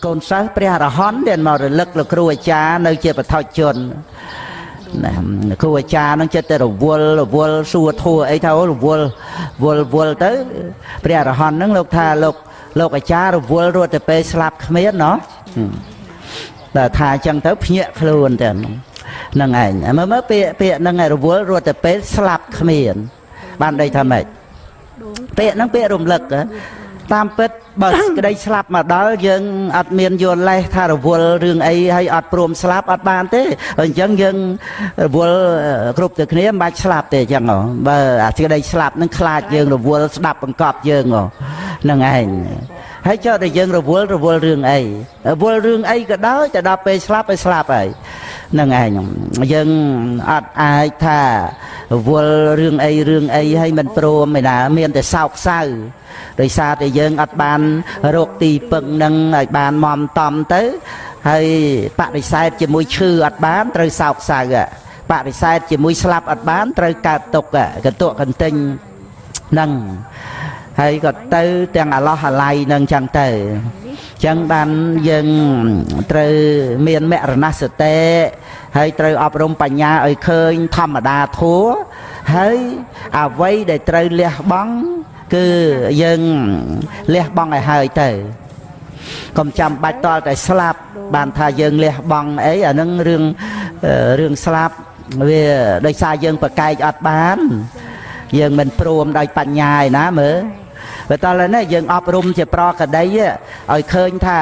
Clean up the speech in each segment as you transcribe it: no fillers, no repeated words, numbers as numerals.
កូនសិស្សព្រះអរហន្តដែលមករលឹកលោកគ្រូអាចារ្យនៅជាបឋិជនណាគ្រូអាចារ្យនឹងចិត្តតែរវល់រវល់សួរធัวអីថារវល់វល់វល់ទៅព្រះអរហន្តនឹងលោកថាលោកលោកអាចារ្យរវល់រត់ទៅពេលស្លាប់គ្មានណោះតែថាអញ្ចឹងទៅភ្ញាក់ខ្លួនទៅហ្នឹងឯងមើលមើលពាក្យពាក្យហ្នឹងឯងរវល់រត់ទៅពេលស្លាប់គ្មានបានន័យថាម៉េចពាក្យហ្នឹងពាក្យរំលឹកតាមពិតបើក្តីស្លាប់មកដល់យើងអត់មានយល់លេសថារវល់រឿងអីហើយអត់ព្រមស្លាប់អត់បានទេអញ្ចឹងយើងរវល់គ្រប់តែគ្នាមិនបាច់ស្លាប់ទេអញ្ចឹងបើអាក្តីស្លាប់ហ្នឹងខ្លាចយើងរវល់ស្ដាប់បង្កប់យើងហ្នឹងឯងហើយចុះតែយើងរវល់រវល់រឿងអីរវល់រឿងអីក៏ដោយតែដល់ពេលស្លាប់ឲ្យស្លាប់ហើយហ្នឹងឯងយើងអត់អាចថារវល់រឿងអីរឿងអីហើយមិនព្រមឯណាមានតែសោកសៅដោយសារតែយើងអត់បានរកទីពឹងនឹងឲ្យបានមមតំទៅហើយបដិសេធជាមួយឈឺអត់បានត្រូវសោកសៅបដិសេធជាមួយស្លាប់អត់បានត្រូវកើតទុក្ខកន្ទក់កន្ទិញនឹងហើយក៏ទៅទាំងអាឡោះអាល័យនឹងចឹងទៅចឹងបានយើងត្រូវមានមរណសតិហើយត្រូវអប់រំបញ្ញាឲ្យឃើញធម្មតាធัวហើយអ្វីដែលត្រូវលះបង់គឺយើងលះបង់ឲ្យហើយទៅកុំចាំបាច់តតែស្លាប់បានថាយើងលះបង់អីអានឹងរឿងរឿងស្លាប់វាដោយសារយើងប្រកែកអត់បានយើងមិនព្រមដោយបញ្ញាឯណាមើលបើតើនេះយើងអប់រំជាប្រកដីឲ្យឃើញថា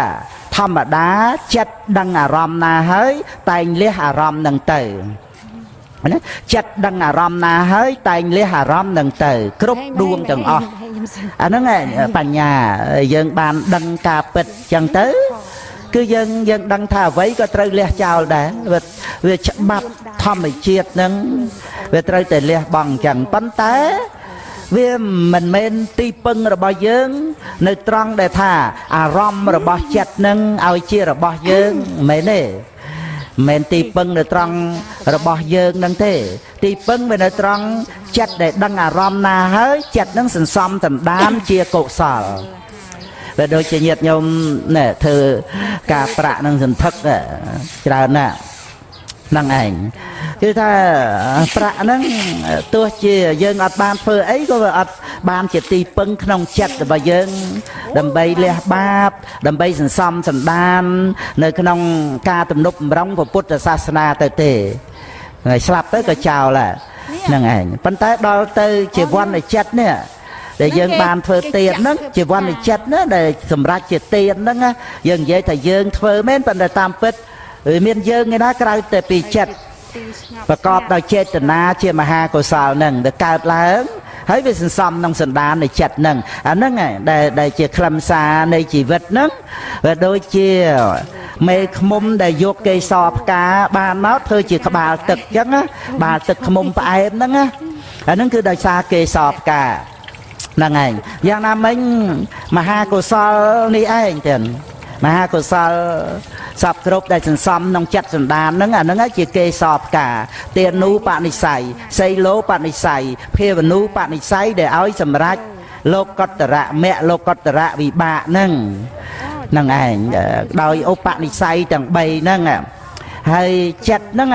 ធម្មតាចិត្តដឹងអារម្មណ៍ណាហើយតែងលះអារម្មណ៍នឹងទៅណាចិត្តដឹងអារម្មណ៍ណាហើយតែងលះអារម្មណ៍នឹងទៅគ្រប់ដួងទាំងអស់អាហ្នឹងឯងបញ្ញាយើងបានដឹងការពិតចឹងទៅគឺយើងយើងដឹងថាអ្វីក៏ត្រូវលះចោលដែរវាច្បាប់ធម្មជាតិហ្នឹងវាត្រូវតែលះបង់ចឹងប៉ុន្តែវាមិនមែនទីពឹងរបស់យើងនៅត្រង់ដែលថាអារម្មណ៍របស់ចិត្តនឹងឲ្យជារបស់យើងមិនមែនទេមិនមែនទីពឹងនៅត្រង់របស់យើងនឹងទេទីពឹងវានៅត្រង់ចិត្តដែលដឹងអារម្មណ៍ណាហើយចិត្តនឹងសន្សំដណ្ដានជាកុសលវាដូចជាញាតិញោមណែធ្វើការប្រាក់នឹងសន្ធឹកច្រើនណាស់ហ្នឹងឯងគឺថាប្រាក់ហ្នឹងទោះជាយើងអត់បានធ្វើអីក៏វាអត់បានជាទីពឹងក្នុងចិត្តរបស់យើងដើម្បីលះបាបដើម្បីសន្សំសន្តាននៅក្នុងការទំនប់បំរុងពុទ្ធសាសនាទៅទេហើយស្លាប់ទៅក៏ចោលហ្នឹងឯងប៉ុន្តែដល់ទៅជាវណ្ណចិត្តនេះដែលយើងបានធ្វើទានហ្នឹងជាវណ្ណចិត្តណាដែលសម្រាប់ជាទានហ្នឹងយើងនិយាយថាយើងធ្វើមែនប៉ុន្តែតាមពិតវាមានយើងឯណាក្រៅតែពីចិត្តប្រកបដោយចេតនាជាមហាកុសលហ្នឹងដែលកើតឡើងហើយវាសន្សំក្នុងសន្តាននៃចិត្តហ្នឹងអាហ្នឹងឯងដែលជាខ្លឹមសារនៃជីវិតហ្នឹងវាដូចជាមេឃុំដែលយកកេសរផ្កាបានមកធ្វើជាក្បាលទឹកអញ្ចឹងណាបាលទឹកឃុំផ្អែមហ្នឹងណាអាហ្នឹងគឺដោយសារកេសរផ្កាហ្នឹងឯងយ៉ាងណាមិញមហាកុសលនេះឯងទាំងមហាកុសលសពគ្រប់ដែលសន្សំក្នុងចិត្តសន្តានហ្នឹងអាហ្នឹងជាកេសរផ្កាទានូបនិស្ស័យសីលោបនិស្ស័យភាវនូបនិស្ស័យដែលឲ្យសម្រេចលោកតរៈមគ្គលោកតរៈវិបាកហ្នឹងហ្នឹងឯងដោយឧបនិស្ស័យទាំង3ហ្នឹងហើយចិត្តហ្នឹង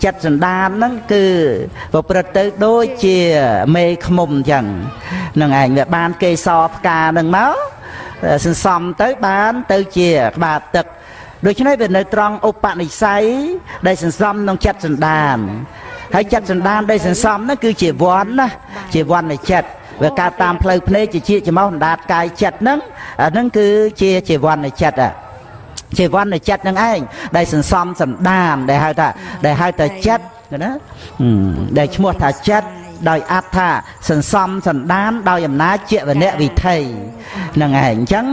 ចិត្តសន្តានហ្នឹងគឺប្រព្រឹត្តទៅដូចជាមេឃុំអញ្ចឹងហ្នឹងឯងវាបានកេសរផ្កាហ្នឹងមកសន្សំទៅបានទៅជាក្បាលទឹកដូច្នេះវានៅត្រង់ឧបនិស្ស័យដែលសន្សំក្នុងចិត្តសន្តានហើយចិត្តសន្តានដែលសន្សំហ្នឹងគឺជាវណ្ណណាជាវណ្ណចិត្តវាកើតតាមផ្លូវភ្នែកជាជាច្មោះអណ្ដាតកាយចិត្តហ្នឹងអាហ្នឹងគឺជាជាវណ្ណចិត្តជាវណ្ណចិត្តហ្នឹងឯងដែលសន្សំសន្តានដែលហៅថាចិត្តណាដែលឈ្មោះថាចិត្តដោយអត្ថាសន្សំសន្តានដោយអំណាចជាវនៈវិថីហ្នឹងឯងអញ្ចឹង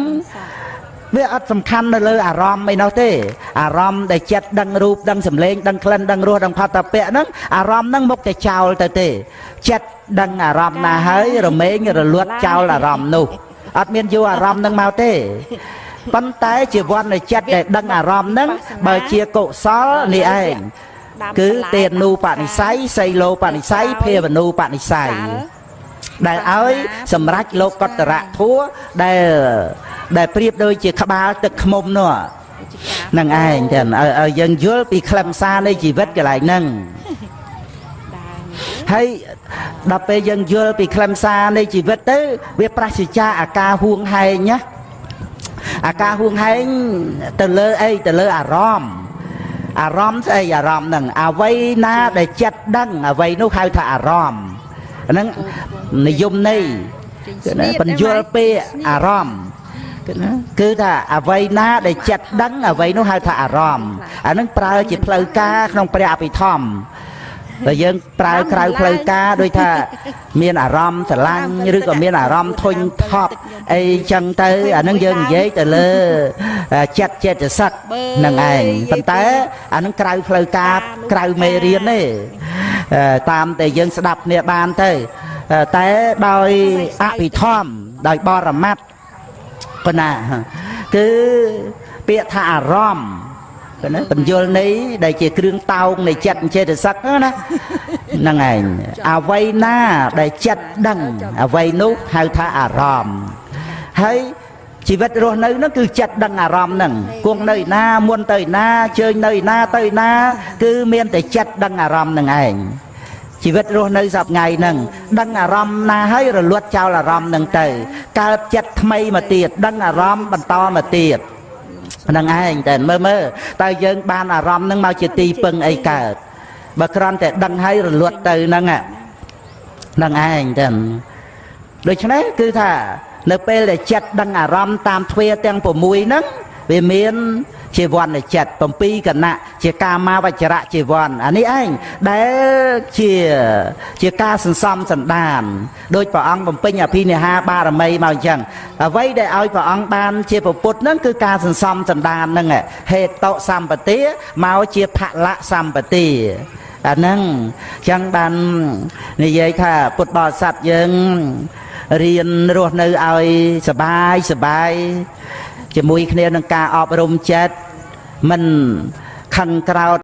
វាអត់សំខាន់នៅលើអារម្មណ៍អីនោះទេអារម្មណ៍ដែលចិត្តដឹងរូបដឹងសម្លេងដឹងក្លិនដឹងរសដឹងផតពៈហ្នឹងអារម្មណ៍ហ្នឹងមុខតែចោលទៅទេចិត្តដឹងអារម្មណ៍ណាហើយរមែងរលត់ចោលអារម្មណ៍នោះអត់មានយកអារម្មណ៍ហ្នឹងមកទេប៉ុន្តែជាវណ្ណចិត្តដែលដឹងអារម្មណ៍ហ្នឹងបើជាកុសលនេះឯងគឺទានូបនិស្ស័យសីលោបនិស្ស័យភាវនូបនិស្ស័យ ដែលឲ្យសម្រេចលោកកតរៈធัวដែលដែលប្រៀបដូចជាក្បាលទឹកខ្មុំនោះ ជាការ នឹងឯងចឹងឲ្យឲ្យយើងយល់ពីខ្លឹមសារនៃជីវិតកន្លែងហ្នឹង ដើម ហើយដល់ពេលយើងយល់ពីខ្លឹមសារនៃជីវិតទៅវាប្រសិជ្ជៈអាការហួងហែងណាអាការហួងហែងទៅលើអីទៅលើអារម្មណ៍អារម្មណ៍ស្អីអារម្មណ៍ហ្នឹងអ្វីណាដែលចិត្តដឹងអ្វីនោះហៅថាអារម្មណ៍ហ្នឹងនិយមន័យគឺណាបញ្យល់ពាក្យអារម្មណ៍គឺណាគឺថាអ្វីណាដែលចិត្តដឹងអ្វីនោះហៅថាអារម្មណ៍អាហ្នឹងប្រើជាផ្លូវការក្នុងព្រះអភិធម្ម បើយើងប្រើក្រៅផ្លូវការដូចថាមានអារម្មណ៍ស្រឡាញ់ឬក៏មានអារម្មណ៍ធុញថប់អីចឹងទៅអានឹងយើងនិយាយទៅលើចិត្តចេតសិកនឹងឯងប៉ុន្តែអានឹងក្រៅផ្លូវការក្រៅមេរៀនទេតាមតែយើងស្ដាប់គ្នាបានទៅតែដោយអភិធម្មដោយបរមត្តប៉ុណ្ណាគឺពាក្យថាអារម្មណ៍ ណាបញ្យលនៃដែលជាគ្រឿងតោងនៃចិត្តចេតសិកហ្នឹងណាហ្នឹងឯងអ្វីណាដែលចិត្តដឹងអ្វីនោះហៅថាអារម្មណ៍ហើយជីវិតរស់នៅហ្នឹងគឺចិត្តដឹងអារម្មណ៍ហ្នឹងគង់នៅឯណាមុនទៅឯណាជើញនៅឯណាទៅឯណាគឺមានតែចិត្តដឹងអារម្មណ៍ហ្នឹងឯងជីវិតរស់នៅសប្ថ្ងៃហ្នឹងដឹងអារម្មណ៍ណាហើយរលត់ចោលអារម្មណ៍ហ្នឹងទៅកើតចិត្តថ្មីមកទៀតដឹងអារម្មណ៍បន្តមកទៀតហ្នឹងឯងតែមើលមើលតើយើងបានអារម្មណ៍ហ្នឹងមកជាទីពឹងអីកើតបើគ្រាន់តែដឹងហើយរលត់ទៅហ្នឹងហ្នឹងឯងតែដូច្នេះគឺថានៅពេលដែលចិត្តដឹងអារម្មណ៍តាមទ្វាទាំង6ហ្នឹងវាមានជាវណ្ណចិត្ត7គណៈជាកាមាវចរៈជាវណ្ណអានេះឯងដែលជាជាការសន្សំសន្តានដោយព្រះអង្គបំពេញអភិនិហាបារមីមកអញ្ចឹងអ្វីដែលឲ្យព្រះអង្គបានជាពុទ្ធហ្នឹងគឺការសន្សំសន្តានហ្នឹងហេតុសម្បទាមកជាផលសម្បទាអាហ្នឹងអញ្ចឹងបាននិយាយថាពុទ្ធបរិស័ទយើងរៀនរស់នៅឲ្យសបាយសបាយជាមួយគ្នានឹងការអប់រំចិត្តមិនខឹងក្រោធ